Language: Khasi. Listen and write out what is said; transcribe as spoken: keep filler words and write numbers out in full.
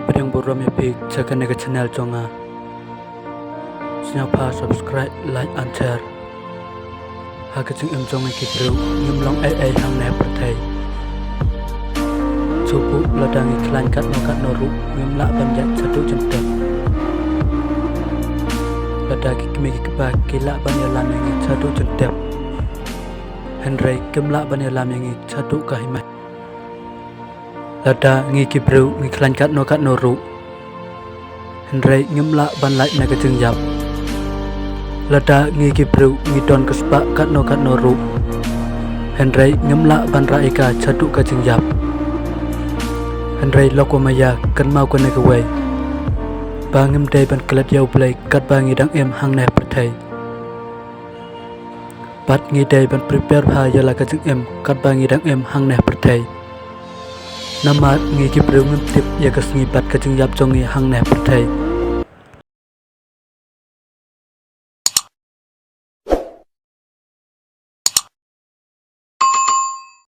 Pdiang burom ïa phi sha kane ka channel jong nga. Sngewbha subscribe, like and share. Ha ka jingim jong ngi ki briew ngim long ei ei hangne pyrthei. Shuh shuh lada ngi khlaiñ katno katno ruh ngim lah ban ïaid shaduh jingtep. Lada ki kmie ki kpa ki lah ban ïalam ïa ngi shaduh jingtep, hynrei kim lah ban ïalam ïa ngi shaduh ka hima. Lada ngi ki briew ngi khlaiñ katno katno ruh, hynrei ngim lah ban lait na ka jingïap. Lada ngi ki briew ngi don ka spah katno katno ruh, hynrei ngim lah ban rah ïa ka shaduh ka jingïap. Hynrei lok wa maya, kynmaw kane kawei, ba ngim dei ban klet ïa U Blei katba ngi dang im hangne pyrthei. Bad ngi dei ban prepare bha ïa la ka jingim katba ngi dang im hangne pyrthei. Namar ngi ki briew ngim tip ïa ka sngi bad ka jingïap jong ngi hangne pyrthei.